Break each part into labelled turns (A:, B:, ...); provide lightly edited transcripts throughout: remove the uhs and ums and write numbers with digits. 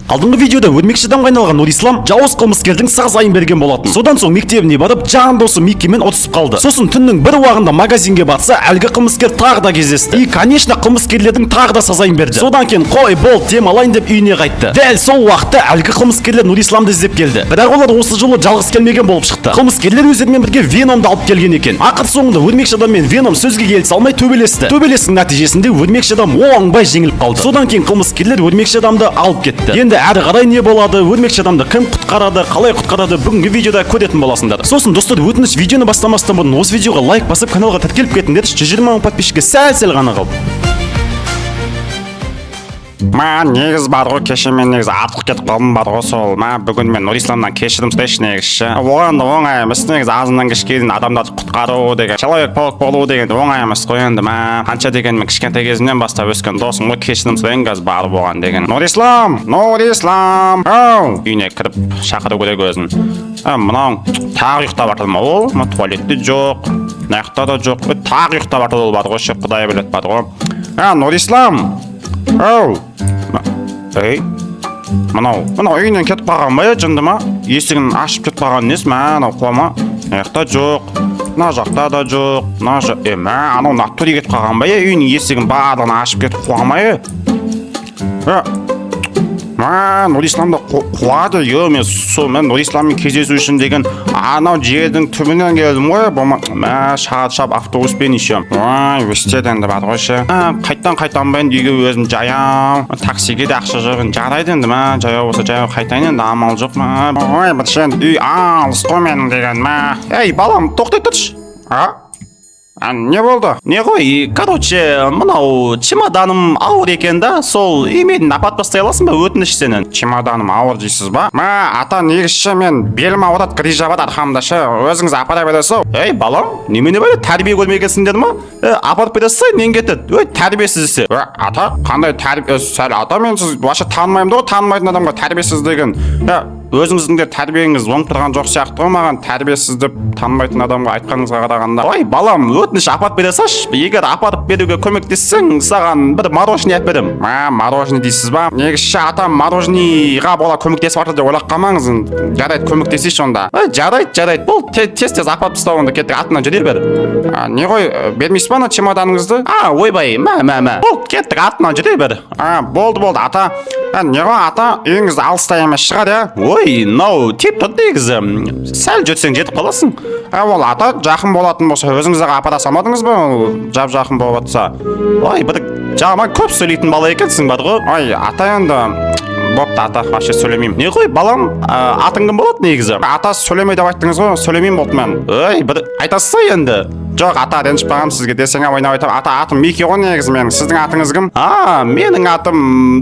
A: Алдыңғы видеода өрмекші адамға айналған Нұрислам жауыз қылмыскердің сазайын берген болатын. Содан соң мектебіне барып, жан досы Миккимен ұтысып қалды. Сосын түннің бір уағында магазинге барса, әлгі қылмыскер тағы да кездесті. И, конечно, қылмыскерлердің тағы да сазайын берді. Содан кейін қой, болды, демалайын деп үйіне қайтты. Дәл сол уақытта әлгі қылмыскерлер Нұрисламды іздеп келді. Бірақ олар осы жолы жалғыз келмеген болып шықты. Қылмыскерлер өздерімен бірге Веномды алып келген екен. Ақыр соңында өрмекші адам мен Веном сөзге келісе алмай төбелесті. Төбелестің нәтижесінде өрмекші адам оңбай жеңіліп қалды. Содан кейін қылмыскерлер өрмекші адамды алып кетті. Енді әрі қарай не болады, өрмекші адамды кім құтқарады, қалай құтқарады, бүгінгі видеода көретін боласыңдар. Сосын, достар, өтініш, видеоны бастамастан бұрын осы видеоға лайк басып, каналға тіркеліп кетіңдерші. 120 мың подписчикке сәл-сәл ғана қалды.
B: Мә, негіз бар ғой, кеше мен негізі артық кетіп қалдым бар ғой. Сол мә, бүгін мен Нұрисламнан кешірім сұрайыншы. Негізі ше, оған да оңай емес негізі, азаннан кешке дейін адамдарды құтқару деген, человек паук болу деген оңай емес қой енді. Мә, қанша дегенмен кішкентай кезімнен бастап өскен досым ғой. Кешірім сұрайын қазір барып оған деген. Нұрислам, Нұрислам, ау, үйіне кіріп шақыру керек өзін. А, мынау тағы ұйықтап жатыр ма? Ол мына туалетте жоқ, мына жақта да жоқ. Е, тағы ұйықтап жатыр ол бар ғой ше, құдай біледі бар ғой. А, Нұрислам, ау, ей, мынау үйінен кетіп қалған ба? Е, жынды ма? Есігін ашып кетіп қалған несі? Мә, анау қуама, мына жақта жоқ, мына жақта да жоқ, мына жақ. Е, мә, анау натуре кетіп қалған ба? Е, үйінің есігін барлығын ашып кетіп қуа ма? Е, е, мә, Нұрислам да қуады. Е, мен сол, мен Нұрисламмен кездесу үшін деген анау жердің түбінен келдім ғой. Болма, мә, шаршап автобуспен еще. Ой, өстеді енді бар ғой ше. А, қайттан қайтамын ба енді үйге өзім жаяу? Таксиге де ақша жоқ енді. Жарайды енді, мә, жаяу болса, жаяу қайтайын енді, амал жоқ. Мә, ой, бір ше, енді үй алыс қой менің деген. Мә, ей, балам, тоқтай тұршы. А, не болды?
A: Не ғой, короче, мынау чемоданым ауыр екен да, сол үйіме апарып тастай аласың ба, өтініш сенен.
B: Чемоданым ауыр дейсіз ба? Мә, ата, негізі мен белім ауырады, грыжа бар арқамда ше, өзіңіз апара бересіз ау.
A: Ей, балам, немене бәле, тәрбие көрмегенсіңдер ма? Е, апарып бере салсай, нең кетеді? Ой, тәрбиесіз десе.
B: Е, ата, қандай тәрбие сәл? Ата, мен сіз вообще танымаймын да ғой, танымайтын адамға тәрбиесіз деген. Е, өзіңіздің де тәрбиеңіз оңып тұрған жоқ сияқты ғой, маған тәрбиесіз деп танымайтын адамға айтқаныңызға қарағанда.
A: Ой, балам, өтініш, апарып бере салшы. Егер апарып беруге көмектессең, саған бір мороженое алып беремін.
B: Мә, мороженое дейсіз ба? Негізі, ата, мороженныйға бола көмектесіп жатыр деп ойлап қалмаңыз енді. Жарайды, көмектесейінші онда.
A: Ой, жарайды, жарайды, бол, тез тез апарып тастау онда, кеттік, артынан жүре бер.
B: А, не ғой, бермейсіз ба ана чемоданыңызды?
A: А, ойбай, мә, мә, мә, болды, кеттік, артынан жүре бер.
B: А, болды, болды, ата. А, не ғой, ата, үйіңіз алыста емес шығар, иә?
A: Ой, мынау тиіп тұр негізі, сәл жүрсең, жетіп қаласың.
B: А, ол, ата, жақын болатын болса, өзіңіз ақ апара салмадыңыз ба, ол жап жақын болып жатса?
A: Ой, бір жаман көп сөйлейтін бала екенсің бар ғой.
B: Ой, ата, енді бопты, ата, вообще сөйлемеймін.
A: Не ғой, балам, атың кім болады негізі?
B: Ата, сөйлеме деп айттыңыз ғой, сөйлемеймін, болды мен.
A: Ой, бір айтасыз енді.
B: Жоқ, ата, ренжіп қалғанмын сізге десең, ойнап айтамын. Ата, атым Мики ғой негізі менің. Сіздің атыңыз кім?
A: А, менің атым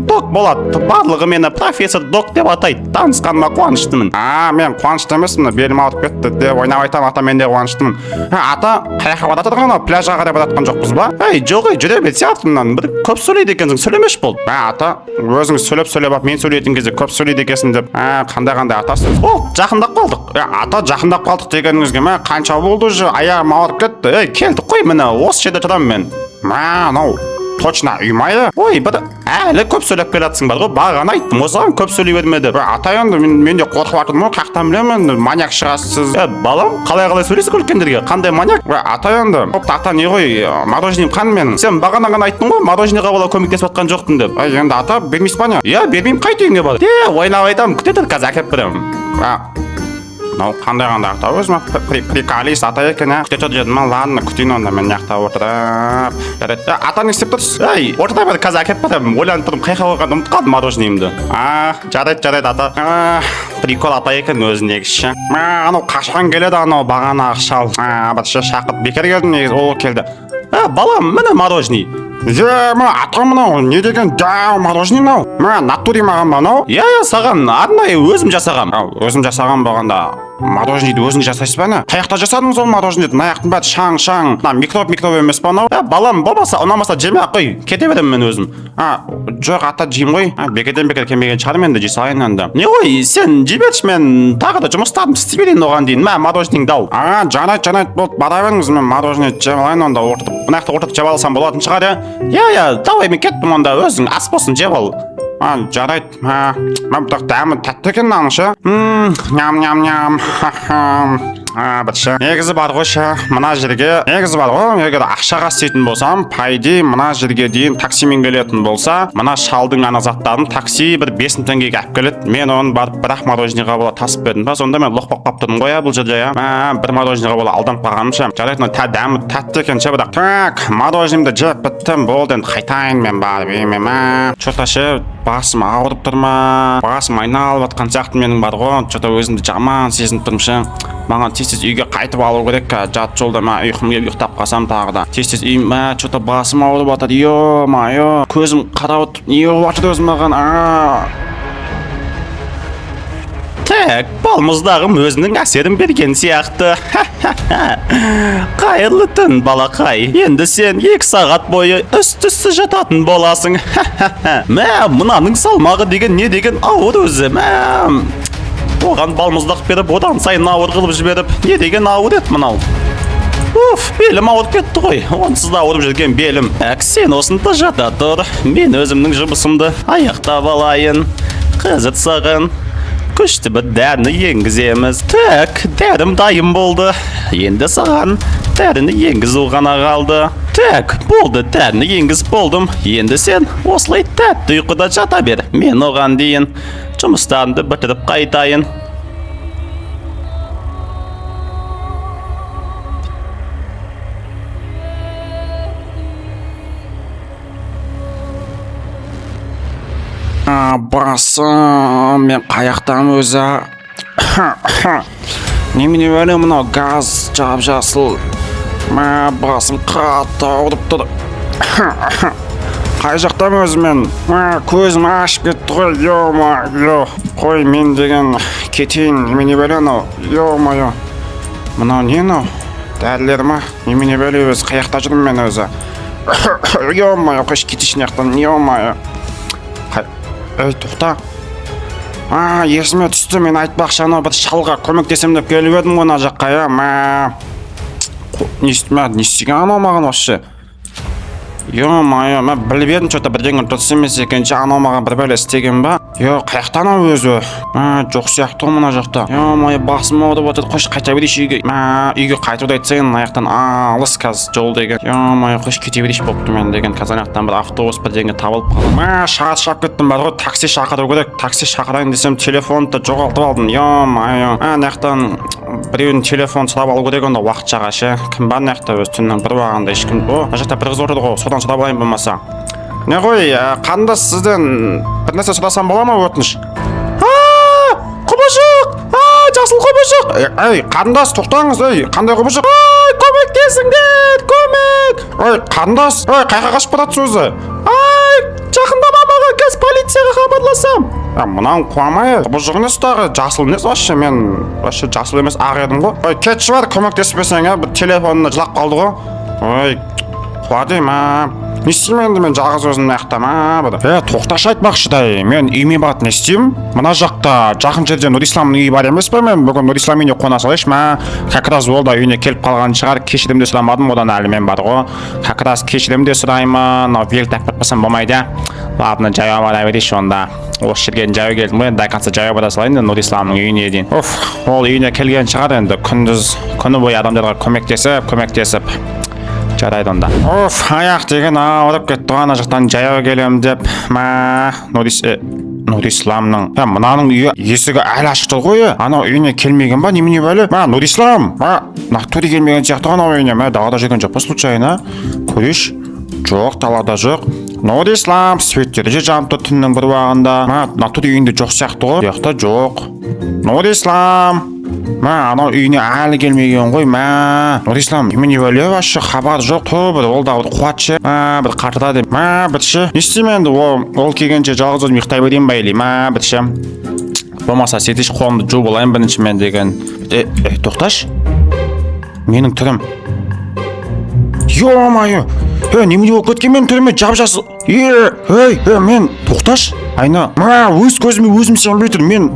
A: Док болады. Барлығы мені профессор Док деп атайды. Танысқаныма қуаныштымын.
B: А, мен қуанышты емеспін, белім ауырып кетті деп ойнап айтамын, ата, мен де қуаныштымын. А, ата, қай жаққа бара жатырмық? Анау пляжға қарай бара жатқан жоқпыз ба?
A: Ей, жоқ, ей, жүре берсе артымнан. Бір көп сөйлейді екенсің, сөйлемеші, болды.
B: Мә, ата, өзіңіз сөйлеп сөйлеп алып, мен сөйлейтін кезде көп сөйлейді екенсің деп. А, қандай қандай атасыз?
A: О, жақындап қалдық.
B: Е, ата, жақындап қалдық дегеніңізге, мә, қанша болды уже, аяғым ауырып кетті.
A: Ей, келдік қой, міне, осы жерде тұрамын мен.
B: Мә, анау точно үй ма, е?
A: Ой, бір әлі көп сөйлеп келе жатсың бар ғой, бағана айттым ғой саған, көп сөйлей берме деп.
B: Е, ата, енді мен де қорқып жатырмын ғой, қаяқтан білемін енді, маньяк шығасыз сіз.
A: Е, балам, қалай қалай сөйлейсің үлкендерге? Қандай маньяк?
B: Е, ата, енді бопты, ата, не ғой, мороженым қан менің?
A: Сен бағана ғана айттың ғой, мороженныйға бола көмектесіп жатқан жоқпын деп.
B: Ей, енді, ата, бермейсіз ба, не?
A: Иә, бермеймін, қайт үйіңе бар. Де, ойнап айтамын, күте тұр, қазір әкеліп беремін.
B: А, мынау қандай қандай ата өзі, приколист ата екен, ә? Күте тұр дедім ма? Ладно, күтейін онда мен мына жақта отырып. Жарайды. Е, ата, не істеп тұрсыз?
A: Ей, отыра бер, қазір әкеліп беремін. Ойланып тұрмын, қай жаққа қойғанымды ұмытып қалдым мороженыйымды. А, жарайды, жарайды, ата.
B: А,
A: прикол ата екен өзі негізі ше.
B: Мә, анау қашан келеді анау бағанағы шал? А, бір ше, шақырып бекер келдім негізі, ол келді.
A: А, балам, міне мороженый.
B: Е, мә, ата, мынау не деген дәу мороженый мынау? Мә, натуре маған ба мынау?
A: Иә, саған арнайы өзім жасағам.
B: Ау, өзім жасаған болғанда, мороженыйды өзіңіз жасайсыз ба, не? Қай жақта жасадыңыз ол мороженыйды? Мына жақтың бәрі шаң шаң, мына микроб микроб емес па анау?
A: Ә, балам, болмаса, ұнамаса, жемей ақ қой, кете беремін мен өзім.
B: А, жоқ, ата, жеймін ғой. А, бекерден бекер келмеген шығармын енді, жей салайын енді.
A: Не ғой, сен жей берші, мен тағы да жұмыстарымды істей берейін оған дейін. Мә, мороженыйыңды ал.
B: А, жарайды, жарайды, болды, бара беріңіз, мен мороженое жеп алайын онда отырып.
A: Мына жақта отырып жеп алсам болатын шығар, иә? Иә, давай, мен кеттім онда, өзің ас болсын, жеп ал.
B: А, жарайды. Мә, мә, бірақ дәмі тәтті екен мынаның ше. Ням ням ням. Ха-ха. А, бір ше. Негізі бар ғой ше, мына жерге, негізі бар ғой, егер ақшаға істейтін болсам, по идее, мына жерге дейін таксимен келетін болса, мына шалдың ана заттарын такси бір 5000 теңгеге алып келеді. Мен оны барып бір ақ мороженыйға бола тасып бердім ба, сонда мен лох болып қалып тұрмын ғой, иә, бұл жерде, иә. Мә, бір мороженыйға бола алданып қалғаным ше. Жарайды, мына дәмі тәтті екен ше, бірақ. Так, мороженыйымды жеп біттім, болды, енді қайтайын мен барып үйіме, мә. Чё-то ше, басым ауырып тұр ма, басым айналып жатқан сияқты менің бар ғой, чё-то өзімді жаман сезініп тұрмын ше. Маған тез тез үйге қайтып алу керек, қазір жарты жолда мә ұйқым келіп ұйықтап қалсам тағы да. Тез тез үйім, мә, чё-то басым ауырып жатыр, ё-моё, көзім қарауытып не болып жатыр өзі маған, а.
A: Так, балмұздағым өзінің әсерін берген сияқты. Қайырлы түн, балақай. Енді сен 2 сағат бойы үсті-үсті жататын боласың. Мә, мынаның салмағы деген не деген ауыр өзі. Мә, оған балмұздақ беріп, одан сайын ауыр қылып жіберіп, не деген ауыр еді мынау. Уф, белім ауырып кетті ғой. Онсыз да ауырып жүрген белім. Әк, сен осында жата тұр. Мен өзімнің жұмысымды аяқтап алайын. Қазір саған күшті бір дәріні енгіземіз. Так, дәрім дайын болды. Енді саған дәріні енгізу ғана қалды. Так, болды, дәріні енгізіп болдым. Енді сен осылай тәтті ұйқыда жата бер. Мен оған дейін жұмыстарымды бітіріп қайтайын.
B: А, басым, мен қаяқтамын өзі? Немене бәле мынау газ жап жасыл. Мә, басым қатты ауырып тұр. Қай жақтамын өзі мен? Мә, көзім ашып кетті ғой, ё-моё. Қой, мен деген кетейін, немене бәле анау, ё-моё. Мынау не мынау? Дәрілер ма? Немене бәле өзі, қаяқта жүрмін мен өзі? Ё-моё, қойшы, кетейінші мына жақтан, ё-моё. Ей, тоқта. А, есіме түсті, мен айтпақшы анау бір шалға көмектесем деп келіп едім ғой мына жаққа, иә, мә. Не, мә, не істеген анау маған вообще? Ё-моё, мен біліп едім, чё-то бірдеңе дұрыс емес екен ше, анау маған бір бәле істеген ба? Ё, қаяқта анау өзі? Мә, жоқ сияқты ғой мына жақта. Ё-моё, басым ауырып отыр, қойшы, қайта берейінші үйге. Мә, үйге қайтуды айтсаң, мына жақтан алыс қазір жол деген. Ё-моё, қойшы, кете берейінші болыпты мен деген. Қазір ана жақтан бір автобус бірдеңе табылып қалды. Мә, шаршап кеттім бар ғой, такси шақыру керек. Такси шақырайын десем, телефонды да жоғалтып алдым. Ё-моё, ана жақтан біреудің телефонын сұрап алу керек онда уақытшаға ше. Кім бар мына жақта өзі түннің бір уағында ешкім. О, мына жақта бір қыз отыр ғой, содан сұрап алайын болмаса. Не ғой, қарындас, сізден бір нәрсе сұрасам бола ма, өтініш? А, құбыжық! А, жасыл құбыжық! Ей, қарындас, тоқтаңыз, ей, қандай құбыжық? Ай, көмектесіңдер, көмек! Ой, қарындас, ой, қайға қашып баратсыз өзі? Ай, жақындама маған, қазір полицияға хабарласам. А, мынауың қуамай, құбыжық емес тағы, жасыл емес вообще, мен вообще жасыл емес, ақ едім ғой. Ой, кетші бар, көмектеспесең, ә, бір телефонына жылап қалды ғой. Ой, қуа деймін, а. Не істеймін енді мен жалғыз өзім мына жақта, ма, бір. Е, тоқташы айтпақшы да, мен үйіме барып не істеймін? Мына жақта жақын жерде Нұрисламның үйі бар емес пе? Мен бүгін Нұрислам үйіне қона салайыншы, мә. Как раз ол да үйіне келіп қалған шығар. Кешірім де сұрамадым одан әлі мен бар ғой. Как раз кешірім де сұраймын. Мынау великті алып кетпесем болмайды, ә. Ладно, жаяу бара берейінші онда. Осы жерге дейін жаяу келдім ғой, енді до конца жаяу бара салайын енді Нұрисламның үйіне дейін. Уф, ол үйіне келген шығар енді күндіз күні бойы адамдарға көмектесіп, көмектесіп. Жарайды онда. Оф, аяқ деген ауырып кетті ғой, ана жақтан жаяу келемін деп. Мә, Нұрисламның. Ә, мынаның үйі есігі әлі ашық тұр ғой. Е. Анау үйіне келмеген ба, немене бәле? Мә, Нұрислам, мә, натуре келмеген сияқты ғой анау үйіне. Мә, далада жүрген жоқ па случайно? Көрейінші. Жоқ, далада жоқ. Нұрислам, светтері же жанып тұр түннің бір уағында. Мә, натуре үйінде жоқ сияқты ғой. Бұл жақта жоқ. Нұрислам. Мә, анау үйіне әлі келмеген ғой, мә. Нұрислам, немене бәле вообще хабар жоқ. Ту, бір ол да бір қуат ше. Мә, бір қартырады. Мә, бір ше. Не істеймін енді, ол келгенше жалғыз өзім ұйықтай берейін ба или, мә, бір ше. Болмаса сөйтейінші, қолымды жуып алайын бірінші мен деген. Е, е, тоқташы. Менің түрім. Ё-моё! Е, немене болып кеткен менің түріме жап жасыл. Е, ей, е, мен тоқташы. Айна. Мә, өз көзіме өзім сенбей тұрмын. Мен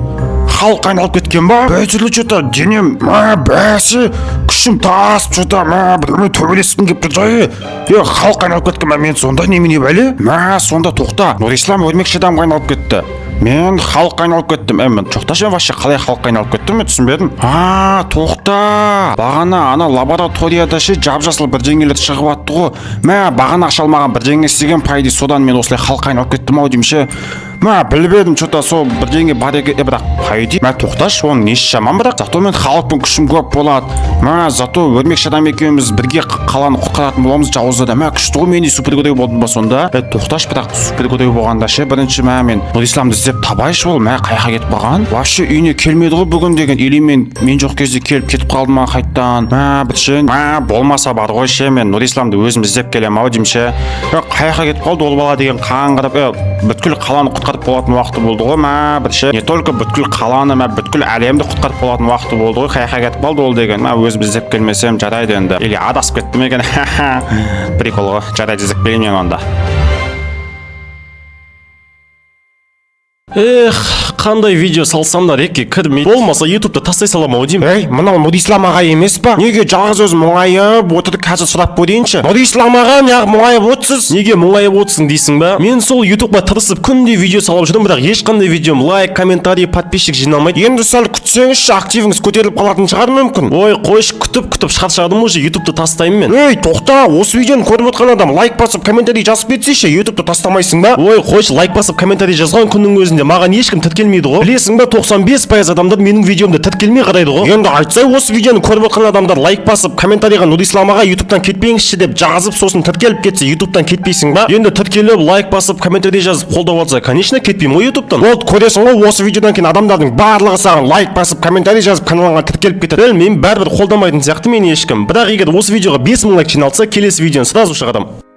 B: Халк айналып кеткен ба? Бәтүрлі чё-то денем, мә, бәсі күшті. Күшім тасып, че-то мә, біреумен төбелескім келіп тұр да. Е, Халыққа айналып кеткен ба мен сонда? Немене бәле? Мә, сонда тоқта, Нұрислам өрмекші адамға айналып кетті, мен Халыққа айналып кеттім. Е, мен, тоқташы, мен вообще қалай Халыққа айналып кеттім, мен түсінбедім. А, тоқта, бағана ана лабораторияда ше, жап жасыл бірдеңелер шығып жатты ғой. Мә, бағана ақша алмаған бірдеңе істеген, по идее, содан мен осылай Халыққа айналып кеттім ау деймін ше. Мә, біліп едім, че-то сол бірдеңе бар екен. Е, бірақ по идее, мә, тоқташы, оның несі жаман? Бірақ зато мен Халықпен, күшім көп болады. Мә, зато өрмекші адам екеуміз бірге қаланы құтқаратын боламыз жауыздардан. Мә, күшті ғой, мен де супергерой болдым ба сонда? Е, тоқташы, бірақ супергерой болғанда ше, бірінші, мә, мен Нұрисламды іздеп табайыншы. Ол, мә, қай жаққа кетіп қалған вообще? Үйіне келмеді ғой бүгін деген. Или мен жоқ кезде келіп кетіп қалды ма қайтадан? Мә, бітші, мә, болмаса бар ғой ше, мен Нұрисламды өзім іздеп келемін ау деймін ше. Е, қай жаққа кетіп қалды ол бала деген, қаңғырып? Е, бүткіл қаланы құтқарып болатын уақыты болды ғой. Мә, бір ше, не только бүткіл қаланы, мә, бүткіл әлемді құтқарып болатын уақыты болды ғой. Қай жаққа кетіп қалды ол деген? Мә, өзім іздеп келмесем жарайды енді. Или адасып кетті ме екен? Прикол ғой. Жарайды, іздеп келейін мен онда.
A: Эх, қандай видео салсам да рекке кірмейді. Болмаса Ютубты тастай салам ау деймін.
B: Ей, мынау Нұрислам аға емес па? Неге жалғыз өзі мұңайып отыр? Қазір сұрап көрейінші. Нұрислам аға, неғып мұңайып отырсыз?
A: Неге мұңайып отырсың дейсің ба? Мен сол Ютубқа тырысып күнде видео салып жүрмін, бірақ ешқандай видеом лайк, комментарий, подписчик жиналмайды.
B: Енді сәл күтсеңізші, активіңіз көтеріліп қалатын шығар мүмкін.
A: Ой, қойшы, күтіп күтіп шаршадым, уже Ютубты тастаймын мен.
B: Ей, тоқта, осы видеоны көріп отқан адам лайк басып, комментарий жазып кетсейші, Ютубты тастамайсың ба?
A: Ой, қойшы, лайк басып, комментарий жазған күннің өзінде маған ешкім тіркелмейді ғой. Білесің ба, 95% адамдар менің видеомды тіркелмей қарайды ғой.
B: Енді айтсай, осы видеоны көріп отқан адамдар лайк басып, комментарийға «Нұрислам аға, Ютубтан кетпеңізші» деп жазып, сосын тіркеліп кетсе, Ютубтан кетпейсің ба?
A: Енді тіркеліп, лайк басып, комментарий жазып қолдап жатса, конечно, кетпеймін ғой Ютубтан.
B: Вот көресің ғой, осы видеодан кейін адамдардың барлығы саған лайк басып, комментарий жазып, каналыңа тіркеліп кетеді.
A: Білмеймін, бәрібір қолдамайтын сияқты мені ешкім. Бірақ егер осы видеоға 5000 лайк жиналса, келесі видеоны сразу шығарамын.